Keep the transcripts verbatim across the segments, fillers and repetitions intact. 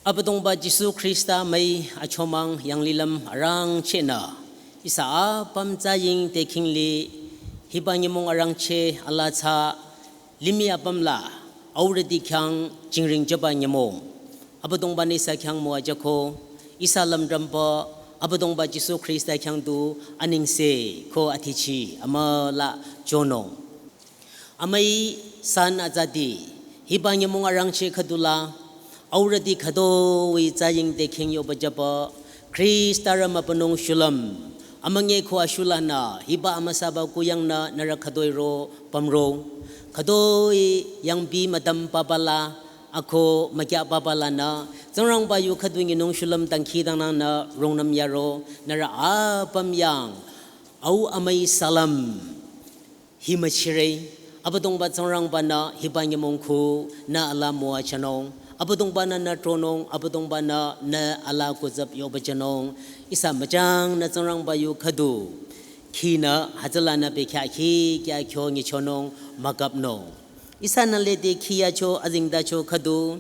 Abüdongba Jisu Khrista mai achomang yanglilüm arangcheh nü ihsa apüm tsaying te khingli hiba nyümong arangcheh ala tsü limih apüm la aurüti khyang jingring jüba nyümong. Abüdongba nü ihsa khyang müwajüko, ihsa lümdrümba Abüdongba Jisu Khrista khyang du anengse ko athichi amüla chonung. Amüi san azati, hiba nyümong arangcheh khüdula, aurüti khütoi tsaying te khing yoba jüba, Khrista rü mübünung shulüm, amünge ko ashulanü, hiba amüsaba kuyangnü nührü khütoi ro pümro, khütoi yangpi mütüm papa la, ako mükya papa lanü, Tsingrangba yu khüdu nyinung shulüm dangkhidangnangnü rungnüm yaro, nührü apüm yang, au amüi salam. Hi müchire, Abüdongba Tsingrangba nü hiba nyümong khu nü ala müwajünung, Abüdongba nü nü tronung, Abüdongba nü nü ala kuzap yoba jünung, ihsa müjang nü Tsingrangba yu khüdu, khinü hütsülanü bekhyah khi kya kyo nyichonung mükapnung. Ihsa nü lede khi yacho azingdacho khüdu,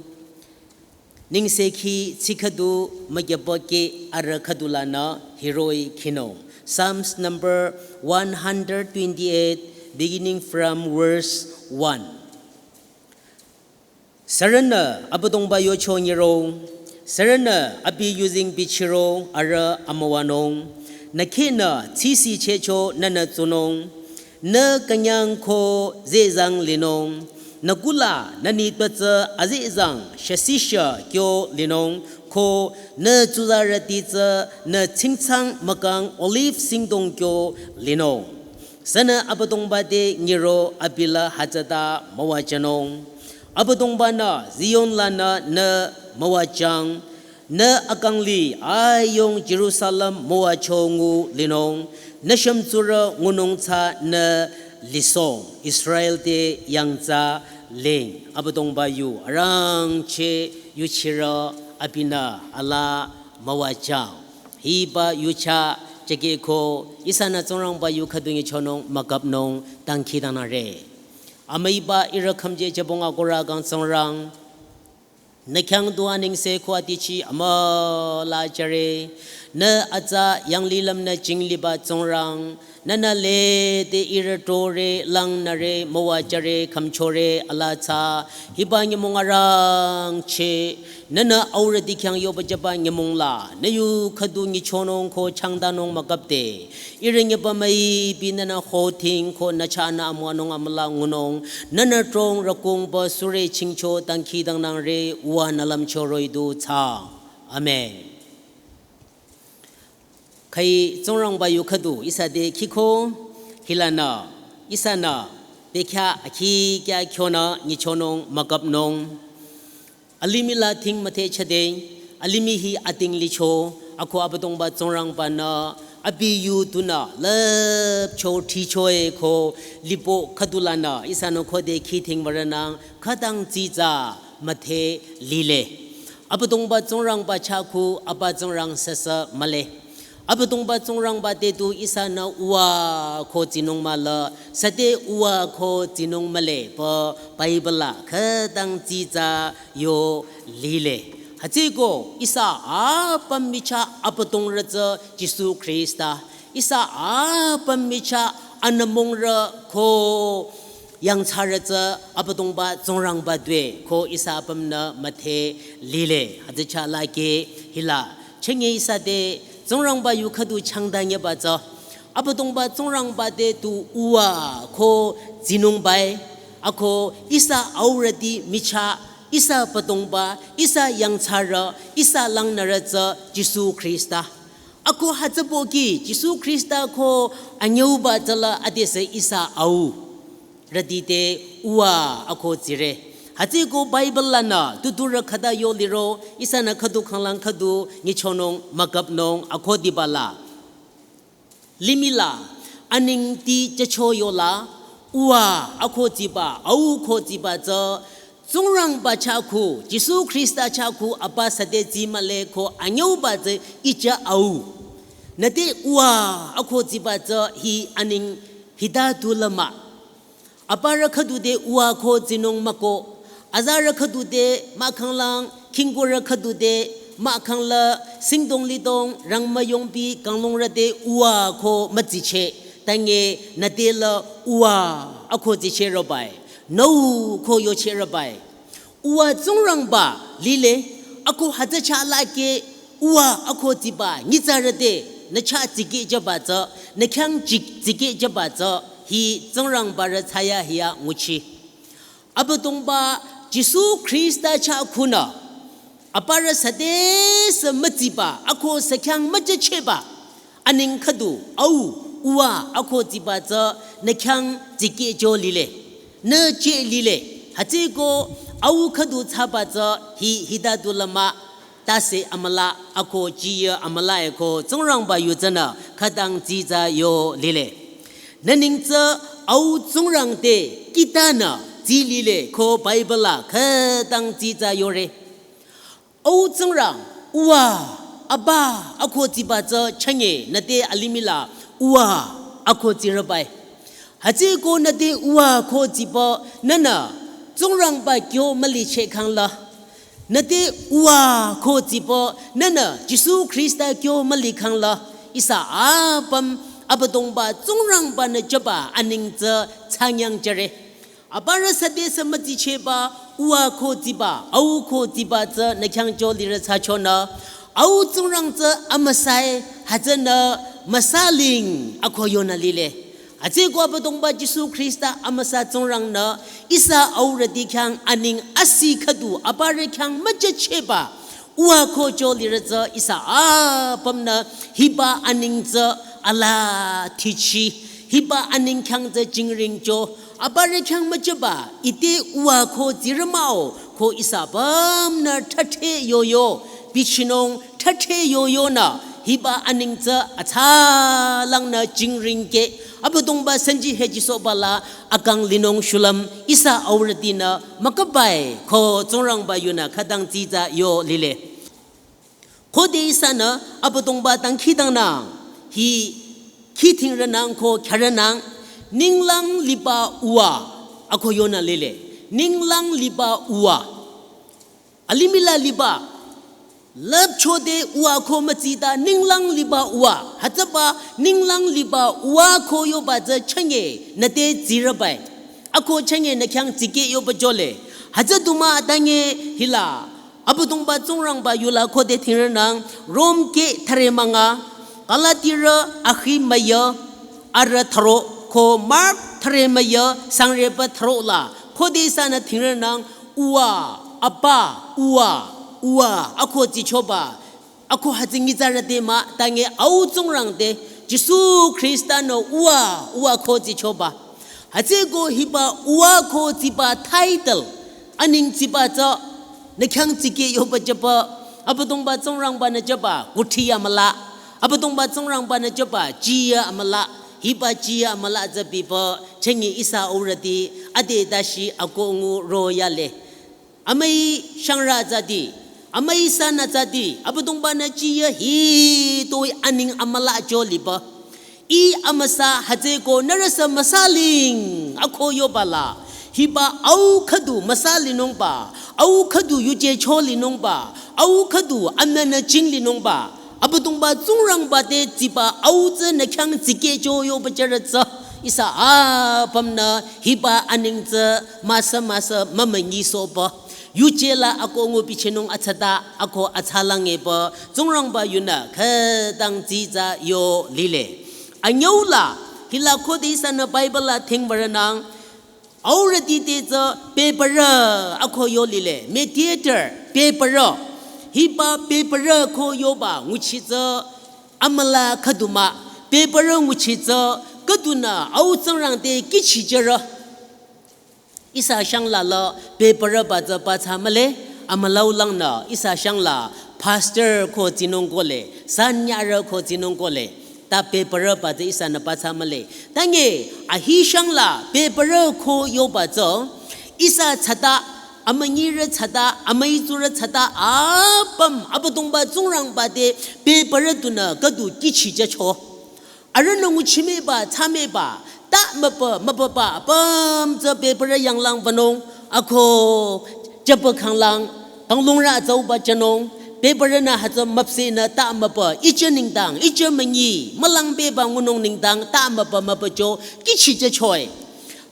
nengsekhi tsi khüdu mükyaba ke arüh khüdulanü hiroh-i khinung. Psalms number one hundred twenty-eight, beginning from verse one. Sürünü Abüdongba yocho nyiro, sürünü abi yuzeng bichiro arüh amüwanung, nü khinü tsisi chehcho nünü tsunung, nü künyang ko zehzang linung, nü kula nü nitpü tsü azehzang shasisha kyo linung, ko nü tsuzarüti tsü nü tsingtsang mükang olive singdong kyo linung. Sünü Abüdongba te nyiro abi la hütsüta müwajünung. Abüdongba nü Zion lanü nü müwajüng, nü akang li ayong Jerusalem müwajü ngu linung, nü shümtsurü ngunung tsü nü lisong, Israel te yangtsa ling. Abüdongba yu arangcheh yuchirü abinü ala müwajüng. Hiba yucha cheke ko ihsanü Tsingrangba yu khüdu nyichonung mükapnung dangkhidangnangre. Amüiba ihrü khümje jübong akohrü kang Tsingrang. Nü khyang du anengse ko atichi amüla jüre. Nü atsa yanglilüm nü jingliba Tsingrang. Nünü lede ihrü tore langnüre müwajüre khümchore ala tsü. Hiba nyümong arangcheh. Nünü aurüti khyang yoba jüba nyümong la. Nü yu khüdu nyichonung ko changdanung mükapde. Ihrü nyüba müipi nünü hoting ko nü chahnü amüwanung amüla ngunung, nünü trong rükungba sure chingcho dangkhidangnangre uwa nü lümcho roh-i du tsü. Amen. Khai Tsingrangba yu khüdu ihsa te khiko, hilanü, ihsanü, bekhyah akhi kya kyonü nyichonung mükapnung. Alimih la ting müthehchade, alimih hi ating licho, ako Abüdongba Tsingrangba nü, abi yu tunü, lüpcho thicho-e ko, lipo khüdulanü, ihsanü khode khi ting müranang, khütang tsitsa mütheh lile. Abüdongba Tsingrangba chah khu, apa Tsingrang süsü mühle. Abüdongba Tsingrangba te tu ihsanü uwa ko tsinung mühle, süte uwa ko tsinung mühle pü Bible la khütang tsitsa yo lile. Hütsüko ihsa apüm michah Abüdongrü tsü Jisu Khrista. Ihsa apüm michah anümongrü ko yangthsarü tsü Abüdongba Tsingrangba due ko ihsa apümnü mütheh lile. Hütsü chah lake hila. Chenge ihsa te Tsingrangba yu khüdu changdanyeba tsü. Abüdongba Tsingrangba te tu uwa ko tsinungbae. Ako ihsa aurüti michah, ihsa Abüdongba, ihsa yangthsarü, ihsa langnürü tsü Jisu Khrista. Ako hütsüpoki Jisu Khrista ko anyüuba tsüla adesü ihsa au. Rüti te uwa ako tsire. Hütsüko Bible lanü tuturü khüta yo liro, ihsanü khüdu khanglang khüdu nyichonung mükapnung ako diba la. Limih la, anengti jücho yola, uwa ako tsiba, au ko tsiba tsü, Tsingrangba chah khu, Jisu Khrista chah khu, apa süte tsi mühle ko anyüuba tsü ijah au. Nüte uwa ako tsiba tsü hi aneng hita tu lama. Aparü khüdu te uwa ko tsinung müko, azarü khüdu te mahkhanglang Khingkurü khüdu te mahkhang la singdong lidong rangmüyongpi kanglungrü te uwa ko mütsicheh. Tange nüte la uwa ako tsicheh rübai. Nüu ko yocheh rübai. Uwa Tsingrangba lile, ako hütsü chah lake uwa ako tsiba nyitsarü te nü chah tsikeh jüba tsü, nü khyang tsik-, tsikeh jüba tsü, hi Tsingrangba rü thsayahiya nguchi. Abüdongba Jisu Khrista chah khunü, aparü süte sü mütsiba, ako sü khyang müjüchehba, aning khüdu, au, uwa, ako tsiba tsü, nü khyang tsikeh jo lile. Nü cheh lile. Hütsüko, au khüdu thsaba tsü, hi, hita du lama, tase amüla, ako jiya amüla eko, Tsingrangba yu tsünü, khütang tsitsa yo lile. Nü neng tsü au Tsingrang te kitanü tsi lile ko Bible la khütang tsitsa yore. Au Tsingrang, uwa, aba, ako tsiba tsü chünye, nüte alimih la, uwa, ako tsirübai. Hütsüko nüte uwa ko tsiba, nünü, Tsingrangba kyo mülicheh khang la. Nüte uwa ko tsiba, nünü, Jisu Khrista kyo müli khang la. Ihsa apüm, Abüdongba, Tsingrangba nü jüba, aning tsü, tsanyang jüre. Aparü süte sü mütsichehba, uwa ko tsiba, au ko tsiba tsü, nü khyang jo lirü thsachonü. Au Tsingrang tsü, amüsai, hütsünü, müsaling, ako yonü lile. Hütsüko Abüdongba Jisu Khrista amüsa Tsingrangnü ihsa aurüti khyang aning asih khüdu aparü khyang müjüchehba uwa ko jo lirü tsü ihsa apümnü hiba aning tsü ala thichi hiba aning khyang tsü jingring jo aparü khyang müjüba ite uwa ko tsirü mah-o ko ihsa apümnü thathe yoyo bichinung thathe yoyonü hiba aning tsü atsalangnü jingring ke Abüdongba senji hejisohba la akang linung shulüm ihsa aurütinü mükübai ko Tsingrangba yunü khütang tsitsa yo lile. Khode ihsanü Abüdongba dangkhidangnang hi khidhingrünang ko khyarünang ninglang liba uwa ako yonü lile. Ninglang liba uwa. Alimih la liba, lüpchode uwa ko mütsita ninglang liba uwa, hütsüba ninglang liba uwa ko yoba tsü chünye nüte tsirübai. Ako chünye nü khyang tsikeh yoba jole. Hütsü du mah atange hila, Abüdongba Tsingrangba yula khode dhingrünang, Rom ke thüre münga, Galatirü akhi müya, arü thüro, ko Mark thüre müya, sangreba thüro la, khode ihsanü dhingrünang, uwa, apa, uwa, uwa, ako tsichoba, ako hütsü nyitsarü te mah, tange au Tsingrang te, Jisu Khrista nü uwa, uwa ko tsichoba. Hütsüko hiba uwa ko tsiba title, aning tsiba tsü, nü khyang tsikeh yoba jüba, Abüdongba Tsingrangba nü jüba, kuthi amüla, Abüdongba Tsingrangba nü jüba, jiya amüla, hiba jiya amüla tsü biba, chünye ihsa aurüti, ade dashi ako ngu ro yale. Amüi shangrü tsüti, amüi sanü tsüti, Abüdongba nü jiya hitoi aning amüla jo liba. Ih amüsa hütsüko nührü sü müsaling ako yoba la. Hiba au khüdu müsalinungba, au khüdu yuje cholinungba, au khüdu amünü jinglinungba. Abüdongba Tsingrangba te tsiba au tsü nü khyang tsikeh jo yoba jürü tsü. Ihsa apümnü hiba aning tsü müsa müsa mümünyisohba. Yuje la ako ngu bichinung atsata ako atsalang eba Tsingrangba yunü khütang tsitsa yo lile. Anyüu la, hila khode ihsanü Bible la dhingbarünang, aurüti te tsü bebürü ako yo lile, mediator, bebürü. Hiba bebürü ko yoba nguchi tsü amüla khüdu mah, bebürü nguchi tsü khüdunü au Tsingrang te kihchi jürü. Ihsa shangla la bebürüba tsü patsa mühle, amülau langnü ihsa shangla pastor ko tsinung kohle, sanyarü ko tsinung kohle, ta bebürüba tsü ihsanü patsa mühle. Tange ahi shangla bebürü ko yoba tsü, ihsa tsata, amünyirü tsata, amüitsurü tsata, apüm, Abüdongba Tsingrangba te bebürü dunü khüdu kihchi jücho. Arühnü nguchimüba, thsamüba, ta mübü, mübüba, apüm tsü bebürü yanglang wünung, ako, jübü khanglang, Kanglungrü atsauba jünung, bebürünü hütsü müpsehnü ta müpü, ijü nengdang, ijü münyi, mülangbeba ngunung nengdang ta müpü müpücho, kihchichehchoe.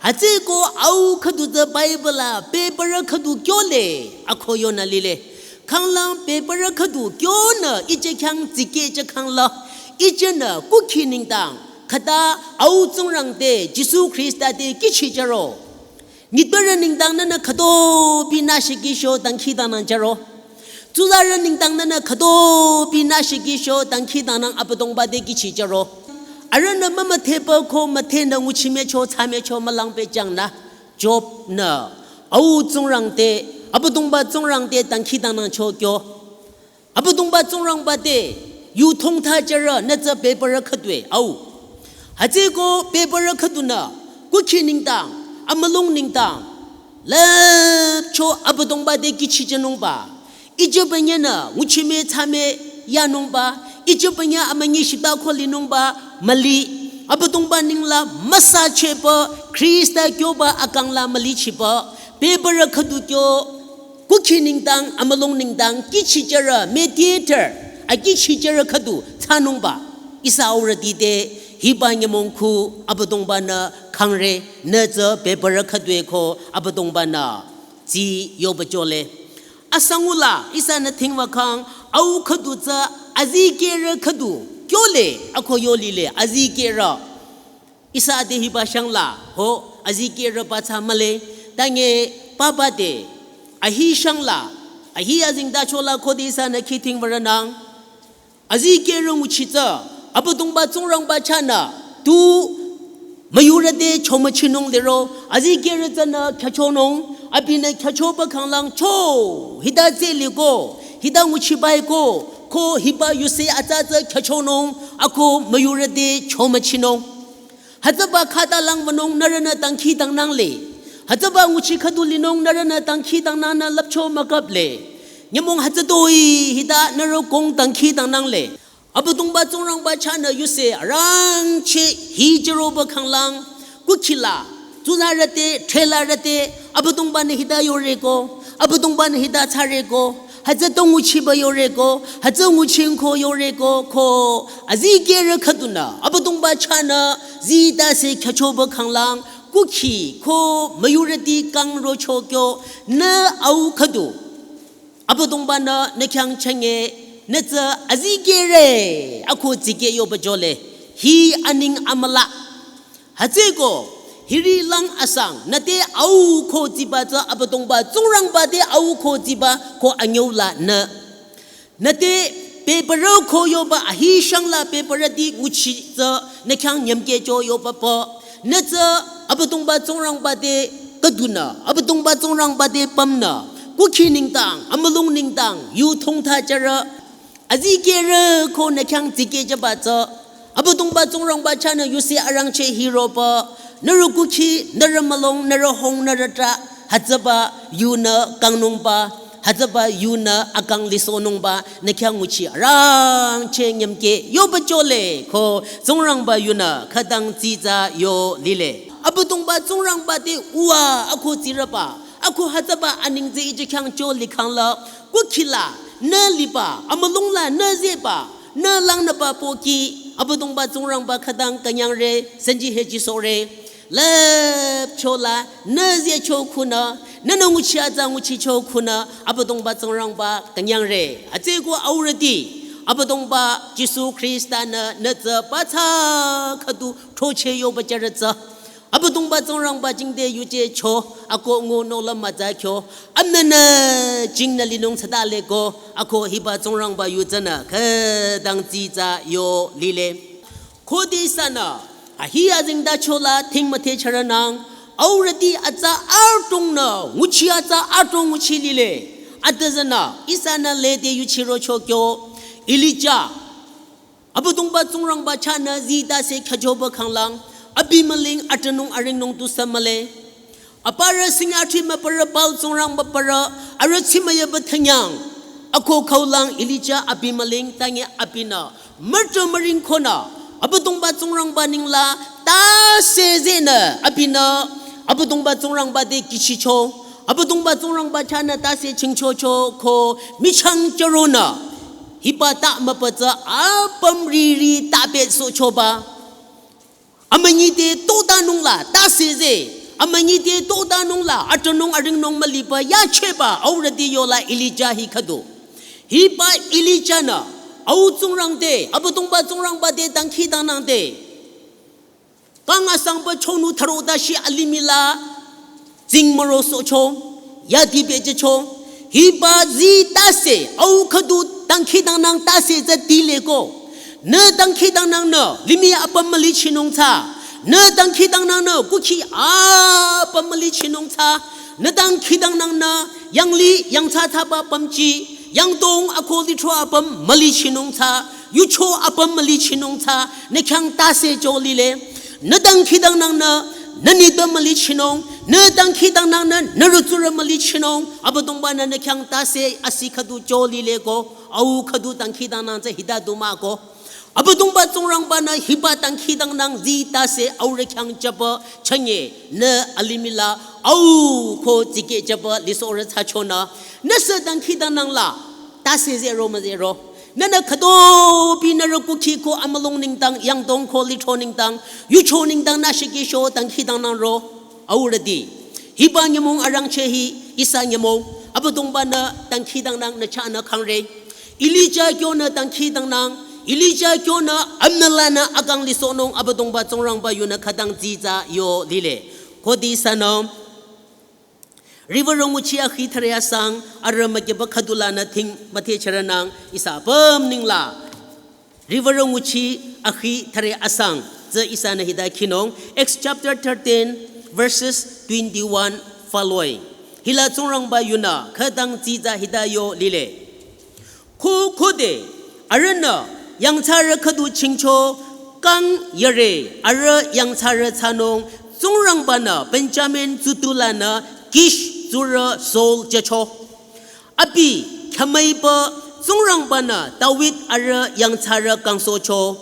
Hütsüeko au khüdu tsü Bible la, bebürü khüdu kyole, ako yonü lile. Khanglang bebürü khüdu kyonü, ijü khyang tsikehjü khangla, ijünü kukhi nengdang, khüta au Tsingrang te, Jisu Khrista te kihchichehro. Nitpürü nengdang nünü khütopi nüshikisho dangkhidangnang jüro. Tsuzarü nengdang nünü khütopi nüshikisho dangkhidangnang Abüdongba te kihchichehro. Arühnü mümüdhepü ko müdhenü nguchimecho thsamecho mülangbejang nü. Job-nü au Tsingrang te, Abüdongba Tsingrang te dangkhidangnangcho kyo. Abüdongba Tsingrangba te, yu thongthajürü nü tsü bebürü khüdue, au. Hütsüeko bebürü khüdunü, kukhi nengdang, amülung nengdang, lüpcho Abüdongba te kihchichehnungba. Ijübünyanü, nguchime thsame yanungba, ijübünya amünyi shita ko linungba, müli, Abüdongba nengla müsachehpü, Khrista kyoba akangla mülichipü, bebürü khüdu kyo, kukhi nengdang, amülung nengdang, kihchichehrü, mediator, akihchichehrü khüdu, thsanungba. Ihsa aurüti te, hiba nyümong khu, Abüdongba-nü, khangre, nü tsü, bebürü khüdue ko, Abüdongba-nü, tsi yoba jole. Asangula, ihsanü thingwa khang, au khüdu tsü, azikehrü khüdu, kyole, ako yolile, azikehrü. Ihsa ade hiba shangla, ho, azikehrü ba thsa mühle, tange papa te, ahi shangla, ahi azengtachola khode ihsanü khithing würünang. Azikehrü nguchi tsü, Abüdongba Tsingrangba chahnü, tu, müyurü te chomüchinung liro, azikehrü tsünü khyüchonung, abinü khyüchoba khanglang cho, hita tsü liko, hita nguchiba-i ko, ko hiba yuse atsa tsü khyüchonung, ako müyurü te chomüchinung. Hütsüba khatalang wünung nührünü dangkhidangnangle. Hütsüba nguchi khüdu linung nührünü dangkhidangnangnü lüpcho müküple. Nyümong hütsütoi hita nührü kong dangkhidangnangle. Abüdongba Tsingrangba chahnü yuse arangcheh hi jüroba khanglang. Kukhila, tsuzarü te, threlarü te, Abüdongba-nü hita yore ko, Abüdongba-nü hita thsare ko, hütsü to nguchiba yore ko, hütsü nguching ko yore ko, ko, azikehrü khüdunü, Abüdongba chahnü, zita se khyüchoba khanglang, kukhi, ko, müyurüti kang rocho kyo, nü au khüdu. Abüdongba-nü, nü khyang chenge, nü tsü azikehrü, ako tsikeh yoba jole, hi aning amüla. Hütsüeko, hiri lang asang, nü te au ko tsiba tsü Abüdongba, Tsingrangba te au ko tsiba ko anyüula nü. Nü te bebürü ko yoba ahi shangla bebürüti nguchi tsü nü khyang nyümkehcho yoba pü. Nü tsü Abüdongba Tsingrangba te khüdunü, Abüdongba Tsingrangba te pümnü. Kukhi nengdang, amülung nengdang, yu thongthajürü. Azikehrü ko nü khyang tsikehjüba tsü. Abüdongba Tsingrangba chahnü yuse arangcheh hiroba. Nührü kukhi, nührü mülung, nührü hung, nührü trah. Hütsüba yunü kangnungba. Hütsüba yunü akang lisohnungba. Nü khyang nguchi arangcheh nyümkeh. Yoba jole ko Tsingrangba yunü khütang tsitsa yo lile. Abüdongba Tsingrangba te uwa ako tsirüba. Ako hütsüba aning tsü ijü khyang cho likhangla. Kukhila, nü liba, amülungla, nü zeba, nü langnüba pohki, Abüdongba Tsingrangba khütang künyangre, senji heji sore. Lüpchola, nü zecho khunü, nünü nguchi atsa nguchicho khunü, Abüdongba Tsingrangba künyangre. Hütsüeko aurüti, Abüdongba Jisu Khrista-nü, nü tsü ba tsü khüdu throcheh yoba jürü tsü. Abüdongba Tsingrangba jingte yuje cho, ako ngu nola mütsa kyo. Amnanü jingnü linung thsatale ko, ako hiba Tsingrangba yu tsünü khütang tsitsa yo lile. Khode ihsanü, ahi azengtachola thing müthehchürünang, aurüti atsa adrongnü, nguchi atsa adrong nguchi lile. Atüzünü, ihsanü lede yuchirocho kyo, Elija, Abüdongba Tsingrangba chahnü zita se khyüchoba khanglang, abi müling atünung aringnung tusü mühle. Aparü singa thri müparü Baal tsingrang müparü, arüh tsimüyaba thanyang. Ako khaulang Elija abi müling tangi abinü, mürtü müring khonü, Abüdongba Tsingrangba ningla, ta se zenü, abinü, Abüdongba Tsingrangba te kihchicho, Abüdongba Tsingrangba chahnü tase chingchocho ko michang chüronü. Hiba ta müpütsü apüm riri ta pehsohchoba. Amünyi te totanungla tase ze. Amünyi te totanungla atünung aringnung müliba yacheba aurüti yola Elija hi khüdu. Hiba Elija-nü au Tsingrang te, Abüdongba Tsingrangba te dangkhidangnang te. Kang asangba chonu tharo dashi alimih la tsingmürosohcho, yadi pehjücho. Hiba zi tase, au khüdu dangkhidangnang tase tsü tile ko. Nü dangkhidangnangnü limih apüm mülichinung tsü. Nü dangkhidangnangnü kukhi apüm mülichinung tsü. Nü dangkhidangnangnü yangli yangthsathsaba pümji, yangdong ako lithro apüm mülichinung tsü. Yucho apüm mülichinung tsü, nü khyang tase cho lile. Nü dangkhidangnangnü, nü nitpü mülichinung, nü dangkhidangnangnü, nü rütsurü mülichinung, Abüdongba-nü nü khyang tase asi khüdu cho lile ko, au khüdu dangkhidangnang tsü hita du mah ko. Abüdongba Tsingrangba-nü hiba dangkhidangnang zi tase aurü khyang jüba chünye, nü alimih la, au ko tikeh jüba lisohrü thsachonü, nüsü dangkhidangnang la, tase zero müzero. Nünü khütopinü rü kukhi ko amülung nengdang, yangdong ko lithro nengdang, yucho nengdang nü shikisho dangkhidangnang ro, aurüti. Hiba nyümong arangcheh hi, ihsa nyümong, Abüdongba-nü dangkhidangnang nü chahnü khangre. Elija kyonü dangkhidangnang, Elija kyonü amnülanü akang lisohnung Abüdongba Tsingrangba yunü khütang zi tsü yo lile. Khode ihsanü, Riwürü nguchi akhi thüre asang, arüh mükyeba khüdulanü thing müthehchüronang ihsa apüm nengla. Riwürü nguchi akhi thüre asang, tsü ihsanü hita khinung, Acts chapter thirteen, verses twenty-one following. Hila Tsingrangba yunü khütang zi tsü hita yo lile. Ko khode, arühnü, yangthsarü khüdu chingcho, kang yare, arüh yangthsarü thsanung, Tsingrangba-nü Benjamin tsutulanü Kish tsurü Saul jücho. Abi, khyamüiba, Tsingrangba-nü David arüh yangthsarü kangsohcho.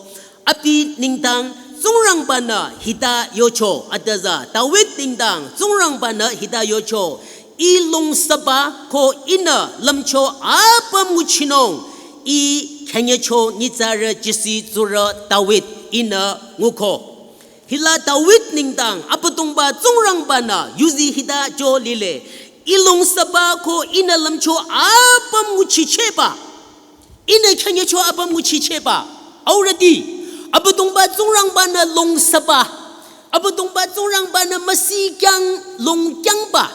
Abi nengdang Tsingrangba-nü hita yocho, adüzü David nengdang Tsingrangba-nü hita yocho. Ih lungsaba ko ihnü lümcho apüm nguchinung, ih khyanyücho nyitsarü jisi tsurü David ihnü nguko. Hila David nengdang Abüdongba Tsingrangba-nü yuzi hita cho lile. Ih lungsaba ko ihnü lümcho apüm nguchichehba. Ihnü khyanyücho apüm nguchichehba. Aurüti. Abüdongba Tsingrangba-nü lungsaba. Abüdongba Tsingrangba-nü müsikyang longkyangba.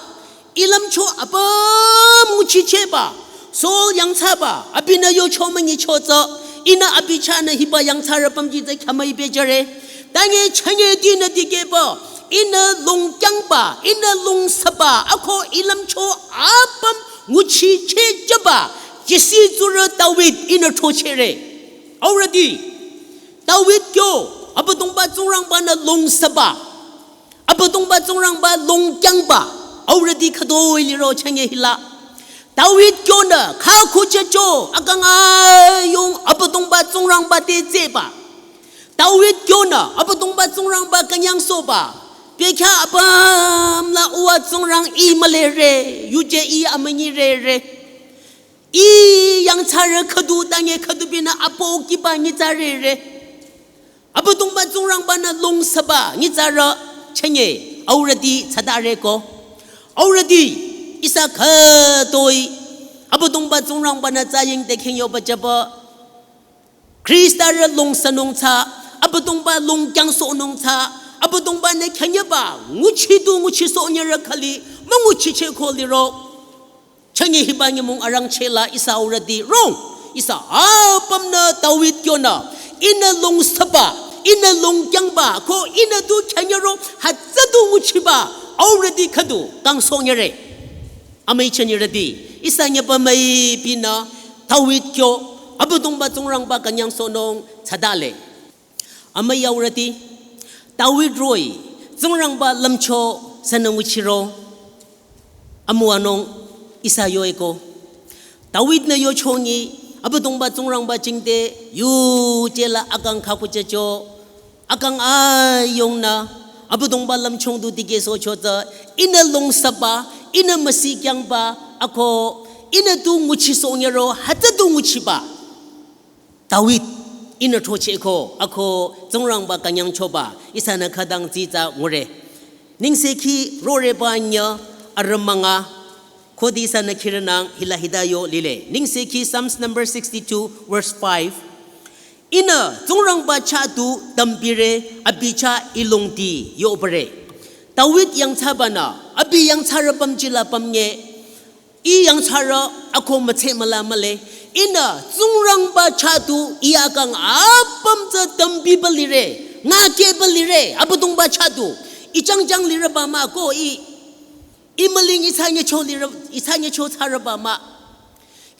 Ih lümcho apüm nguchichehba. Saul yangthsaba. Abinü yocho münyicho tsü. Ihnü abi chahnü hiba yangthsarü pümji tsü khyamüi pehjüre. Tange chünye dinü dikehba. Ihnü longkyangba. Ihnü lungsaba. Ako ih lümcho apüm nguchichehjüba, Jisi tsurü David ihnü throchehre. Aurüti, David kyo, Abüdongba Tsingrangba-nü lungsaba, Abüdongba Tsingrangba longkyangba, aurüti khütoi liro chünye hila. David kyonü, kha khuchehcho, akang ayung Abüdongba Tsingrangba te tsehba. David kyonü, Abüdongba Tsingrangba künyangsohba. Bekhyah apüm la uwa Tsingrang ih mülire, yuje ih amünyirere. Ih yangthsarü khüdu tange khüdubinü apo kiba nyitsarere. Abüdongba Tsingrangba-nü lungsaba nyitsarü chünye, aurüti tsatare ko. Aurüti, ihsa khütoi, Abüdongba Tsingrangba-nü tsaying te khenyoba jüba. Khristarü lungsanung tsü, Abüdongba lungkyangsohnung tsü, Abüdongba-nü khyanyüba, nguchidu nguchisohnyürü khali, münguchicheh ko liro. Chünye hiba nyümong arangcheh la ihsa aurüti rong, ihsa apümnü David kyonü, ihnü lungsaba, ihnü lungkyangba, ko ihnü du khyanyüro, hütsüdu nguchiba, aurüti khüdu, kangsohnyüre. Amüi chünirüti, ihsa nyüpa müipinü, David kyo, Abüdongba Tsingrangba künyangsohnung tsatale. Amüi aurüti, David roh-i, Tsingrangba lümcho sünü nguchiro. Amüwanung ihsa yoeko. David-nü yochongi, Abüdongba Tsingrangba jingte, yuje la akang kha khuchehcho. Akang ayungnü, Abüdongba lümchung du dikehsohcho tsü, ihnü lungsaba, Ihnü müsikyangba ako ihnü tu nguchisohnyüro hütsü tu nguchiba. David ihnü throchehko ako Tsingrangba künyangchoba ihsanü khütang tsitsa ngure. Nengsekhi roreba nyü arümanga khode ihsanü khirünang hila hita yo lile. Nengsekhi Psalms number sixty-two, verse five. Ihnü Tsingrangba chah tu tümpire, abi chah ilongti yobare. David yangthsabanü abi yangthsarü pümjila pümnge. Ih yangthsarü ako mütse müla mühle. Ihnü Tsingrangba chah tu ih akang apüm tsü tümpiba lire, ngakeba lire, Abüdongba chah tu. Ih jangjang lireba mah ko ih, ih müling ih thsanyecho lire, ih thsanyecho thsareba mah.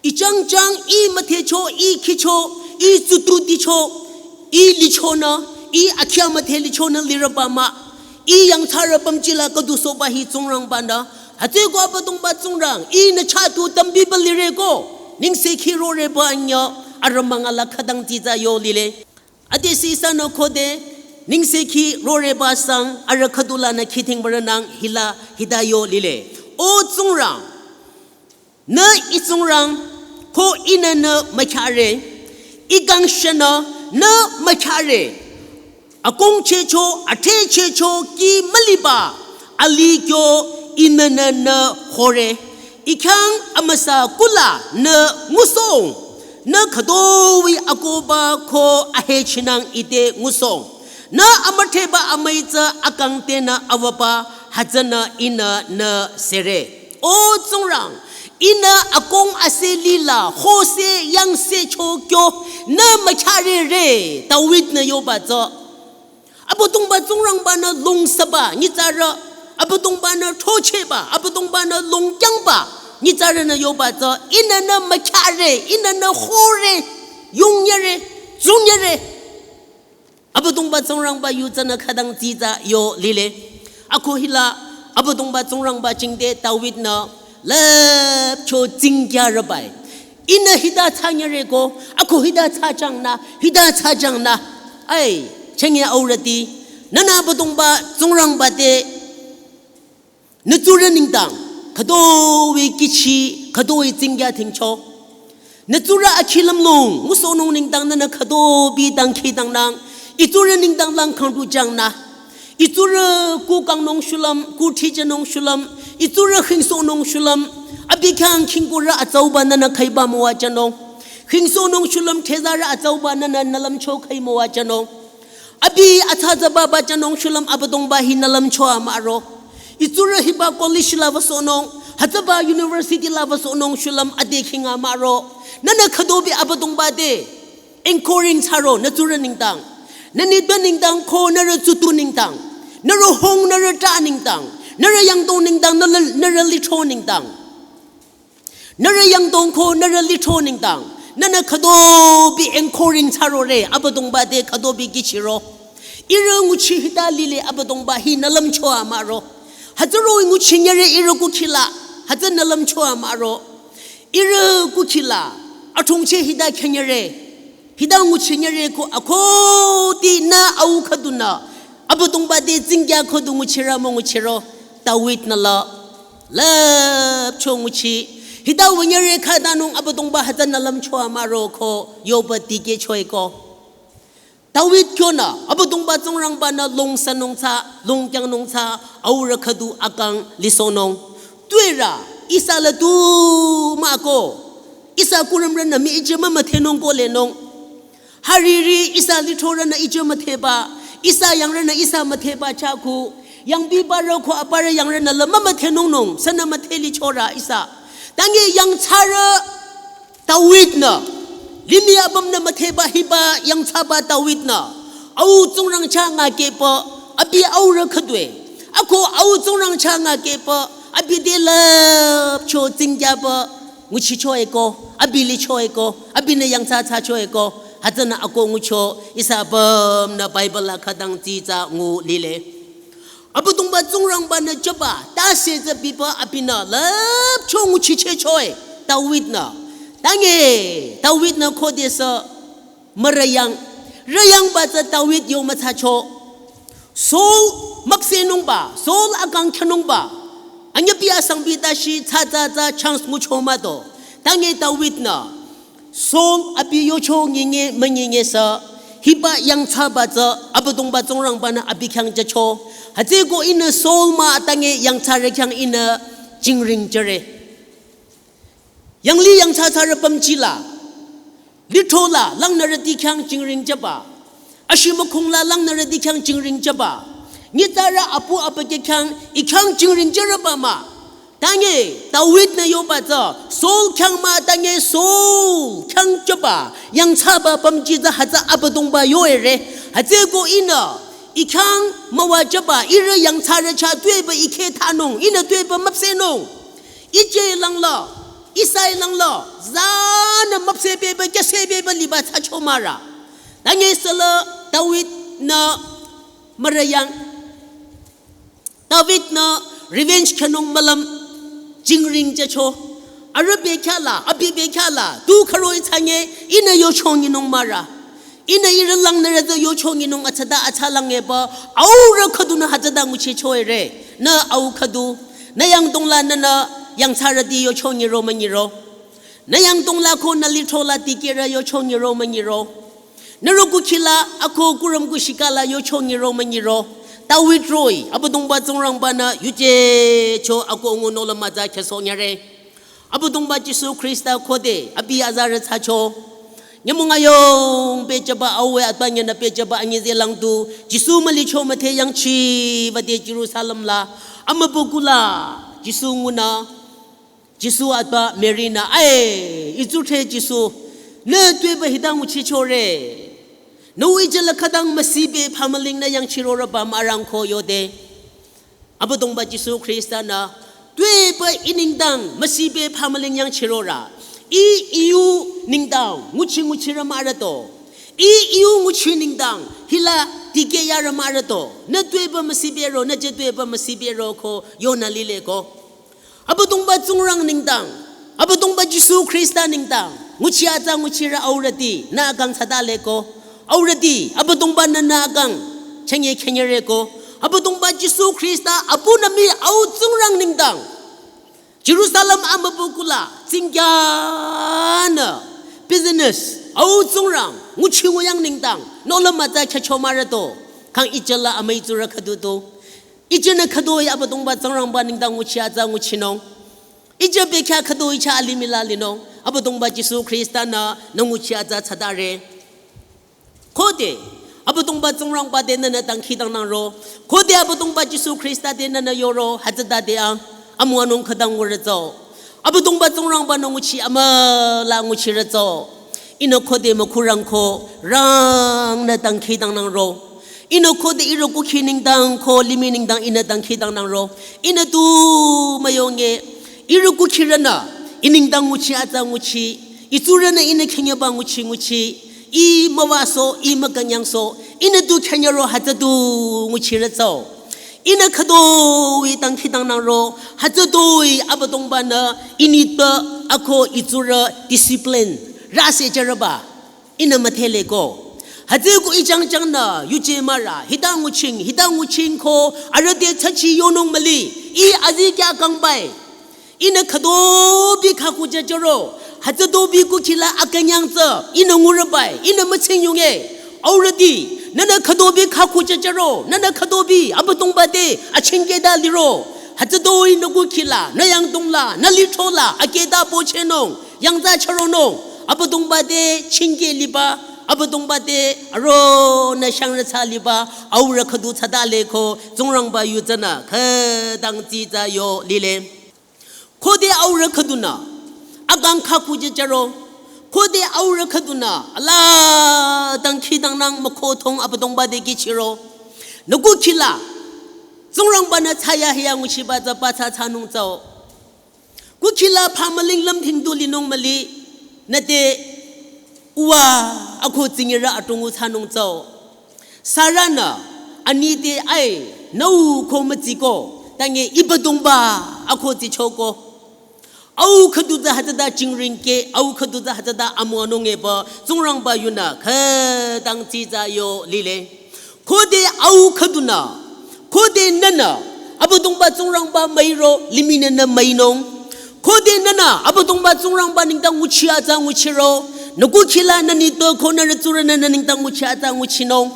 Ih jangjang ih müthecho, ih khicho, ih tsututicho, ih lichonü, ih akhya müthe lichonü lireba mah. Ih yangthsarü pümjila khüdu sohba hi Tsingrangbanü. Hütsüeko Abüdongba Tsingrang, ihnü chah tu tümpiba lire ko. Nengsekhi roreba nyü arümanga la khütang tsitsa yo lile. Adesü ihsanü khode, nengsekhi roreba sang arüh khüdulanü khidhingbarünang hila hita yo lile. O Tsingrang, nü ih Tsingrang, ko ihnü nü mükhyare, ih kangshünü nü mükhyare. Akongchehcho, athehchehcho kih müliba, alikyo ihnü nü nü hore. Ih khyang amüsa kulanü ngusohng, nü khütoi akohba ko ahechinang ite ngusohng. Nü amütheba amüi tsü akang tenü awüba hütsünü ihnü nü sere. O Tsingrang, ihnü akong ase lila hose yangsecho kyo nü mükhyarere, David-nü yoba tsü. Abüdongba Tsingrangbanü lungsaba nyitsarü, Abüdongbanü throchehba, Abüdongbanü lungkyangba nyitsarünü yoba tsü, ihnü nü mükhyare, ihnü nü hore, yongnyüre, zungyüre. Abüdongba Tsingrangba yu tsünü khütang tsitsa yo lile. Ako hila Abüdongba Tsingrangba jingte David-nü lüpcho tsingkyarübai. Ihnü hita thsanyüre ko, ako hita thsajangnü, hita thsajangnü. Ai, chenge aurüti, nünü Abüdongba Tsingrangba te nü tsurü nengdang khütoi kihchi, khütoi tsingkya dhingcho. Nü tsurü akhi lümlong ngusohnung nengdang nünü khütobi dangkhidangnang. Ih tsurü nengdang lang khangdu jangnü. Ih tsurü kuh kangnung shulüm, kuh thijünung shulüm, ih tsurü khingsohnung shulüm. Abi khyang khingkurü atsauba nünü khüiba müwajünung. Khingsohnung shulüm thezarü atsauba nünü nü lümcho khüi müwajünung. Abi atsatsa baba jünung shulüm Abüdongba hi nü lümcho amüro. Ih tsurü hiba college la wüsohnung, hütsüba university la wüsohnung shulüm ade khinga amüro. Nünü khütobi Abüdongba te encourage thsaro nü tsurü nengdang. Nü nitpü nengdang ko nührü tsutu nengdang. Nührü hung nührü ta nengdang. Nührü yangdong nengdang nührü, nührü lithro nengdang. Nührü yangdong ko nührü lithro nengdang. Nünü khütobi encourage thsarore Abüdongba te khütobi kihchiro. Ihrü nguchi hita lile Abüdongba hi nü lümcho amüro. Hütsüro nguchinyüre ihrü kukhila. Hütsü nü lümcho amüro. Ihrü kukhila. Athongcheh hita khyanyüre. Hita nguchinyüre ko akhoti nü au khüdunü. Abüdongba te tsingkya khüdu nguchirü münguchiro. David-nü la. Lüpcho nguchi. Hita wünyüre khütanung Abüdongba hütsü nü lümcho amüro ko yoba dikehcho-i ko. David kyonü Abüdongba Tsingrangba-nü lungsanung tsü, lungkyangnung tsü, aurü khüdu akang lisohnung. Tuerü, ihsa la tu mah ko. Ihsa kurümrünü mii ije mümüdhenung ko lenung. Hariri ihsa lithrorünü ije müdheba, ihsa yangrünü ihsa müdheba chah ku, yangbibarü ko aparü yangrünü la mümüdhenungnung, sünü müdhe lichorü ihsa. Tange yangthsarü David-nü, limih apümnü müdheba hiba yangthsaba David-nü, au Tsingrang chah ngakehpü, abi aurü khüdue, ako au Tsingrang chah ngakehpü, abi te lüpcho tsingkyaba, nguchicho-i ko, abi licho-i ko, abinü yangthsa thsacho-i ko, hütsünü ako ngucho, ihsa apümnü Bible la khütang tsitsa ngu lile. Abüdongba Tsingrangba-nü jüba, tase tsü biba abinü lüpcho nguchichehcho-i, David-nü. Tange, David-nü khodesü, mürüyang, rüyangba tsü David yo müthsacho. Saul, müksenungba, Saul akang khyünungba. Anyüpi asangpi tashi tsa tsa tsa chance ngucho mah do. Tange David-nü Saul abi yocho nyinge münyinge sü, hiba yangthsaba tsü Abüdongba Tsingrangba-nü abi khyang jücho. Hütsüeko ihnü Saul mah tange yangthsarü khyang ihnü jingring jüre. Yangli yangthsa thsarü pümji la, lithro la langnürüti khyang jingring jüba, ashimükhong la langnürüti khyang jingring jüba, nyitsarü apu apake khyang ih khyang jingring jürüba mah. Tange David-nü yoba tsü Saul khyang mah tange Saul khyang jüba yangthsaba pümji tsü hütsü Abüdongba yo ere. Hütsüeko ihnü ih khyang müwajüba ihrü yangthsarü chah tuepü ih kheh thanung, ihnü tuepü müpsehnung. Ije langla, ihsa langla, zanü müpsehpehba, kyüsehpehba liba thsacho mah ra. Tange süla David-nü mürüyang, David-nü revenge khyünung mülüm jingring jücho. Arüh bekhyah la, abi bekhyah la, tu khüroh-i thsange, ihnü yocho nyinung mah ra. Ihnü ihrü langnürü tsü yocho nyinung atsata atsa langepü, aurü khüdunü hütsüta nguchicho ere. Nü au khüdu, nü yangdong la nünü yangthsarüti yocho nyiro münyiro. Nü yangdong la ko nü lithro la dikehrü yocho nyiro münyiro. Nü rükukhi la ako kurüm kushika la yocho nyiro münyiro. David roh-i, Abüdongba Tsingrangba-nü yuje cho ako ngunung la mütsa khyüsoh nyire. Abüdongba Jisu Khrista khode abi azarü thsacho. Nyümong ayung pehjüba awe atbanyünü pehjüba anyüzeh lang du Jisu mülicho müdhe yangchiba de Jerusalem la amübükuh la Jisu ngunü, Jisu atba Mary-nü, "Ai, itsu thre Jisu, nü tuepü hita nguchichore. Nü ijela khütang müsipeh phamüling nü yangchirorüba mürang ko," yode. Abüdongba Jisu Khrista-nü, "Tuepü ih nengdang müsipeh phamüling yangchirorü. Ih iyu nengdang nguchi nguchirü mürüto. Ih iyu nguchi nengdang hila dikeh yarü mürüto. Nü tuepü müsipehro, nü je tuepü müsipehro," ko yonü lile ko. Abüdongba Tsingrang nengdang, Abüdongba Jisu Khrista nengdang nguchi atsa nguchirü aurüti nü akang thsatale ko. Aurüti, Abüdongba-nü nü akang chünye khenyere ko. Abüdongba Jisu Khrista apunü mii au Tsingrang nengdang Jerusalem amübükuh la tsingkyanü business au Tsingrang nguchi nguyang nengdang nohlüm mütsa khyücho mürüto. Khang ijela amüi tsurü khüdu tu. Ijenü khütoi Abüdongba Tsingrangba nengdang nguchi atsa nguchinung. Ije bekhyah khütoi chah alimih la linung. Abüdongba Jisu Khrista-nü nü nguchi atsa thsatare. Khode Abüdongba Tsingrangba te nünü dangkhidangnangro. Khode Abüdongba Jisu Khrista te nünü yoro hütsütade ang amüwanung khütang ngurütsü. Abüdongba Tsingrangba-nü nguchi amüla nguchirütsü. Ihnü khode mükhurang ko rangnü dangkhidangnangro. Ihnü khode ihrü kukhi nengdang ko limih nengdang ihnü dangkhidangnangro. Ihnü tu müyonge ihrü kukhirünü ih nengdang nguchi atsa nguchi. Ih tsurünü ihnü khenyeba nguchi nguchi. Ih müwasoh, ih mükünyangsoh. Ihnü tu khenyero hütsü tu nguchirütsü. Ihnü khütoi dangkhidangnangro, hütsütoi Abüdongba-nü initpü ako ih tsurü discipline rase jürüba ihnü müdhele ko. Hütsüeko ih jangjang nü yuje mürü, hita nguching, hita nguching ko arüh te thsachi yonung müli, ih azikyah kangbai. Ihnü khütobi khakujüjüro, hütsütobi kukhi la akünyang tsü ihnü ngurübai, ihnü mütsing yunge. Aurüti, nünü khütobi khakujüjüro, nünü khütobi Abüdongba te achingkehta liro. Hütsütoi nü kukhi la, nü yangdong la, nü lithro la akehta pochehnung, yangthsa chüronung. Abüdongba te chingkeh liba, Abüdongba te aronü shangrüthsa liba, aurü khüdu thsatale ko, Tsingrangba yu tsünü khütang tsitsa yo lile. Khode aurü khüdunü akang khakujüjüro, khode aurü khüdunü ala dangkhidangnang mükhothong Abüdongba te kihchiro, nü kukhi la Tsingrangba-nü thsayahiya nguchiba tsü pathsa thsanung tsüo. Kukhi la phamüling lümdhing du linung müli, nü te uwa ako tsingirü atungu thsanung tsüo. Sara-nü ani te, "Ai, nü u ko mütsiko, tange Ibüdongba ako tsichoko." Au khüdu tsü hütsüta jingringkeh, au khüdu tsü hütsüta amüwanung epü, Tsingrangba yunü khütang tsitsa yo lile. Khode au khüdunü, khode nünü Abüdongba Tsingrangba müiro, limih nü nü müinung. Khode nünü Abüdongba Tsingrangba nengdang nguchi atsa nguchiro, nü kukhila nü nitpü ko nü rütsurünü nü nengdang nguchi atsa nguchinung.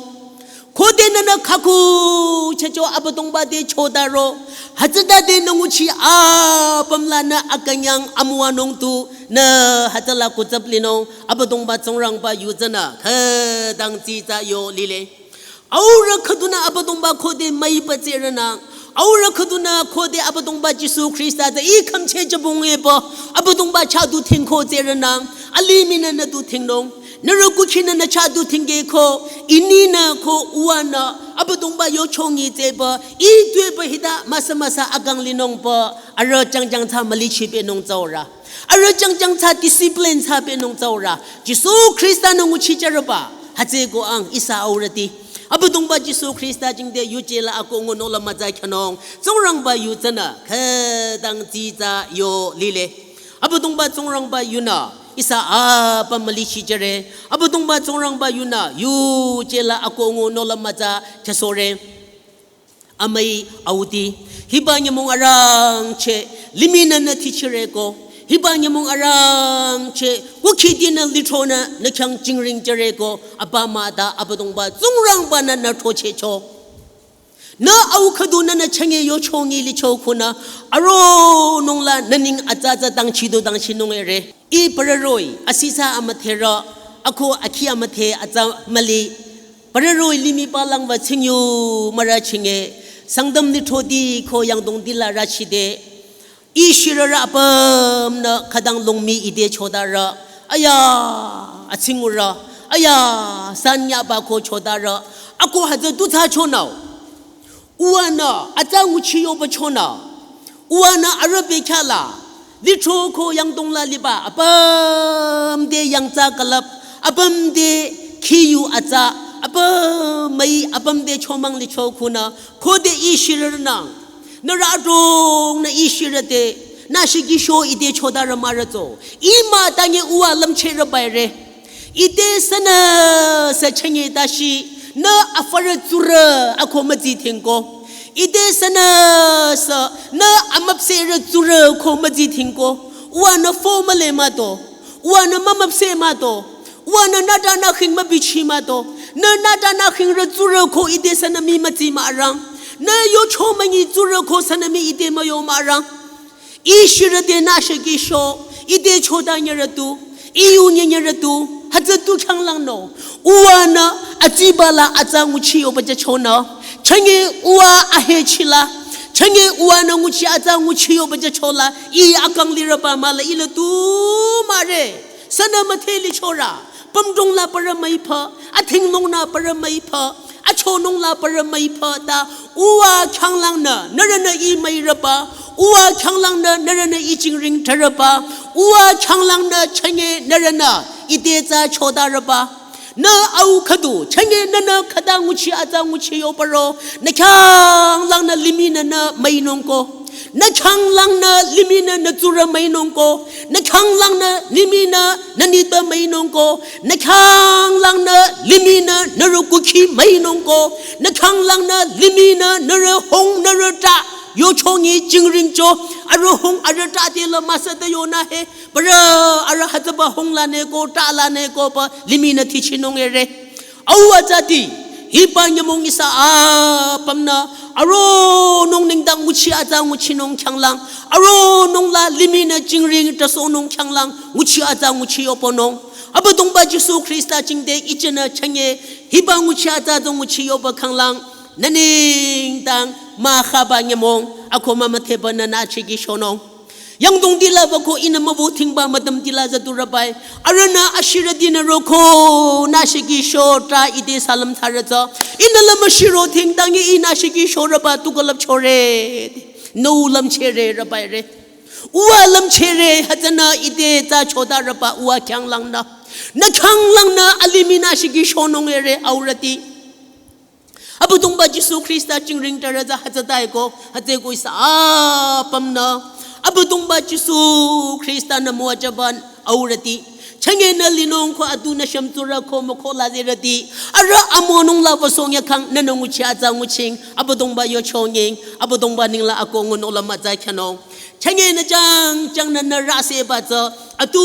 Khode nünü khakhu chehcho Abüdongba te chodaro, hütsütade nü nguchi apüm lanü akünyang amüwanung tu nü hütsüla kutsap linung. Abüdongba Tsingrangba yu tsünü khütang tsitsa yo lile. Aurü khüdunü Abüdongba khode müipa tserenang. Aurü khüdunü khode Abüdongba Jisu Khrista te i khümcheh jübung epü Abüdongba chah du thingko tserenang. Alimih nü nü du thingnung. Nührü kukhi nü nü chah du thingkehko, ininü ko uwanü Abüdongba yo chongi tsepü, i tuepü hita müsa müsa akang linungpü, arüh jangjang tsü mülichipehnung tsurü. Arüh jangjang tsü discipline thsapehnung tsurü. Jisu Khrista nü nguchi jürüba. Hütsüeko ang ihsa aurüti. Abüdongba Jisu Khrista jingte yuje la akoh ngu nola mütsa khyanung. Tsingrangba yu tsünü khütang tsitsa yo lile. Abüdongba Tsingrangba yunü ihsa apüm mülichi jüre. Abüdongba Tsingrangba yunü yuje la akoh ngu nola mütsa khyasohre. Amüi auti, hiba nyümong arangcheh, limih nü nü tichireko, hiba nyümong arangcheh, kukhiti nü lithronü, nü khyang jingring jüreko, apa müta Abüdongba Tsingrangba nü nü throchehcho. Nü au khüdunü nü chünye yo chongi licho khunü, aronung la nü ning atsa atsa dangchi du dangchinung ere. I parü roh-i, asisa amüdherü, ako akhi amüdhe atsa müli. Parü roh-i limih palangba tsingyu mürü chinge, Sangtam lithroti ko yangdongti la rüchide. I shirürü apümnü khütang longmi ite chodarü. Aya, atsingurü. Aya, sanyaba ko chodarü. Ako hütsü tu thsachonü. Uwanü atsa nguchi yoba chonü. Uwanü arüh bekhyah la. Lithro ko yangdong la liba. Apüm te yangtsa külüp. Apüm te khiyu atsa. Apüm müi apüm te chomang licho khunü. Khode i shirürünang. Nührü adrongnü i shirüte. Nü shikisho ite chodarü mürütso. I mütange uwa lümchehrüba ere. Ite sünüsü chünye tashi, nü afürü tsurü ako mütsi thingko. Ite sünüsü nü amüpsehrü tsurü ko mütsi thingko. Uwanü fo mühle müto. Uwanü mümüpseh müto. Uwanü nüta nü khing mübichi müto. Nü nüta nü khingrü tsurü ko ite sünü mii mütsi mürang. Nü yocho münyi tsurü ko sünü mii ite müyo mürang. I shirüte nü shikisho, ite chota nyerütu, i yu nye nyerütu, hütsü tu khyanglangnü. Uwanü atsiba la atsa nguchi yoba jüchonü. Chünye uwa ahechila, chünye uwanü nguchi atsa nguchi yoba jüchola, i akang lirüba müla ila tu müre. Sünü müdhe lichorü, pümdong la parü müipü, athinglong la parü müipü, achonung la parü müipü ta, uwa khyanglangnü, nührünü i müirüba, uwa khyanglangnü, nührünü i jingring tharüba, uwa khyanglangnü chünye nührünü, ite tsü chodarüba. Nü au khüdu, chünye nünü khüta nguchi atsa nguchi yobaro, nü khyanglangnü limih nü nü müinungko. Nü khyanglangnü limih nü nü tsurü müinungko. Nü khyanglangnü limih nü nü nitpü müinungko. Nü khyanglangnü limih nü nührü kukhi müinungko. Nü khyanglangnü limih nü nührü hung nührü ta. Yochongi jingringcho. Arüh hung arüh ta te la müsate yonü he. Parü arüh hütsüba hung laneko, ta laneko pü limih nü tichinung ere. Au atsati, hiba nyümong ihsa apümnü, aronung nengdang nguchi atsa nguchinung khyanglang, aronung la limih nü jingring tasohnung khyanglang, nguchi atsa nguchi yoponung. Abüdongba Jisu Khrista jingte ijenü chünye, hiba nguchi atsa du nguchi yoba khyanglang, nü nengdang mükhaba nyümong, ako mümüdheba nü nü chikishonung. Yangdongti la ba ko ihnü mübü thingba mütümti la züdurübai. Arühnü ashirütinü roko nü shikisho ta ite salüm tharütsü. Ihnü la müshiro thingtangi ihnü shikishorüba tu külüp chore. Nü lümchere rübai re. Uwa lümchere hütsünü ite tsü chodarüba uwa khyanglangnü. Nü khyanglangnü alimih nü shikishonung ere aurüti. Abüdongba Jisu Khrista jingring tarütsü hütsütaiko, hütsüko ihsa apümnü. Abüdongba Jisu Khrista nü müwajüba aurüti. Chanye nü linung ko atu nü shümtsurü ko moko la zerüti. Arüh amonung la vasong ya kang nünü nguchi atsa nguching. Abüdongba yo chonying. Abüdongba ningla ako ngun olam atsa kyanung. Chanye nü chang chang nünü rase ba tsü. Atu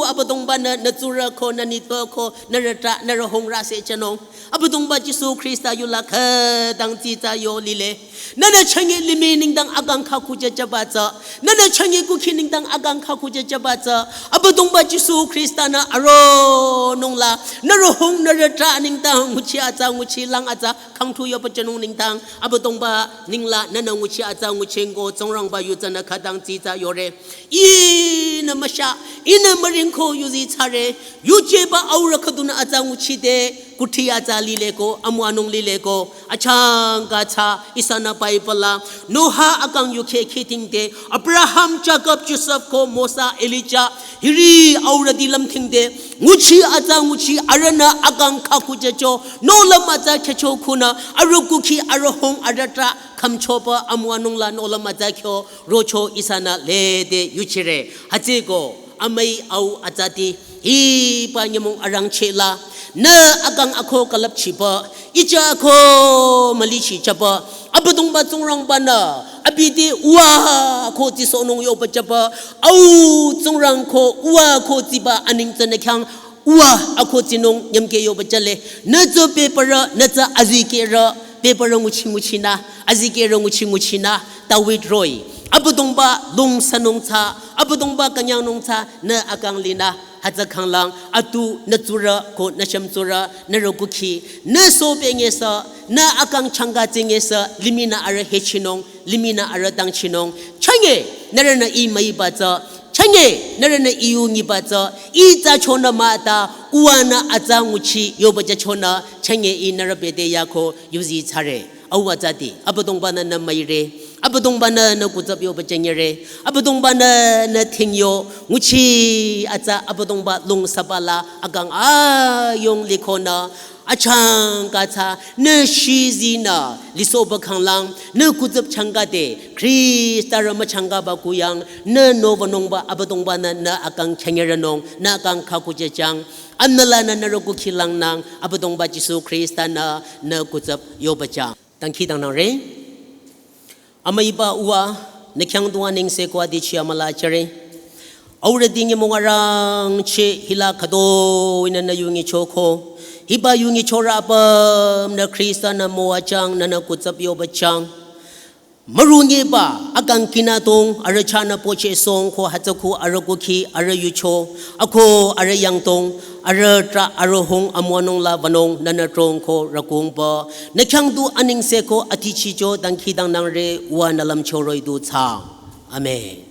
Abüdongba nü nü tsurü ko nü nitpü ko nü rütra nü rühong rase chanung. Abüdongba Jisu Khrista yula khütang tsitsa yo lile. Nünü chanye limih nengdang akang khaku jajaba tsü. Nünü chanye kukhi nengdang akang khaku jajaba tsü. Abüdongba Jisu Khrista nü aronung la. Nü rühong nü rütra nengdang nguchi atsa nguchi lang atsa khangthu yo pachanung nengdang. Abüdongba ningla nünü nguchi atsa nguching ko Tsingrangba yu tsünü khütang tsitsa yore. Ihnü müsha, ihnü müring ko yuzi tsare. Yujeba aurü khüdunü atsa nguchide. Kuthi atsa lile ko, amu anung lile ko, achang ka tsü, ihsanü Bible la, Noah akang yukhe khitingde, Abraham, Jacob, Joseph ko, Mosa, Elijah, hiri aurüti lümtingde, nguchi atsa nguchi, arühnü akang khaku jacho, nohlüm atsa khecho khunü, arüh kukhi, arüh hong, arüh tra, khamchoba, amu anung la, nohlüm atsa kyo, rocho ihsanü lede yuchire. Hütsüko, amüi au atsati, hiba nyümong arangcheh la, nü akang akho külüpchiba, icha akho mülichi chaba, Abüdongba Tsingrangba nü, abi te uwa akho tsisohnung yoba chaba, au Tsingrang ko uwa akho tsiba aning tsünü khyang, uwa akho tsinung nyümke yoba chale, nü tsü bebürü, nü tsü azikehrü, bebürü nguchi nguchi nü, azikehrü nguchi nguchi nü, David roh-i, Abüdongba lung sanung tsü, Abüdongba künyangnung tsü, nü akang linü, hütsü khanglang, atu nü tsurü ko nü shümtsurü, nü rükukhi, nü sobe ngesü, nü akang changka tse ngesü, limih nü arüh hechinung, limih nü arüh tangchinung, chanye, nührünü ih müiba tsü, chanye, nührünü ih yu nyiba tsü, ih tsü chonü mah ta, uwa nü atsa nguchi, yoba ja chonü, chanye ih nührü bete yako, yuzi tsare. Au atsati, Abüdongba nü nü müire, Abüdongba nü nü kutsap yoba janyere, Abüdongba nü nü thing yo, nguchi atsa Abüdongba lung saba la, akang ayong likhonü, achang ka tsü, nü shizi nü, lisohba khanglang, nü kutsap changka te, Khrista rü müchangkaba kuyang, nü nohba nungba Abüdongba nü nü akang chanyere nung, nü akang khaku jachang, anüla nü nü rükukhi langnang, Abüdongba Jisu Khrista nü nü kutsap yoba jang. Dangkhidangnangre. Amüiba uwa, nü khyang du anengse ko adichi amüla jüre. Aurüti nyümong arangcheh hila khütoi nü nü yu nyichoko. Hiba yu nyichorü apüm nü Khrista nü müwajang nü nü kutsap yoba jang. Mürunyiba akang kinatong arüh chahnü pochehsohng ko hütsüko arüh kukhi arüh yucho. Ako arüh yangdong, arüh tra arüh hong amu anung la wünung nü nü trong ko rükungba. Nü khyang du anengse ko adichicho dangkhidangnangre uwa nü lümcho roh-i du tsang. Amen.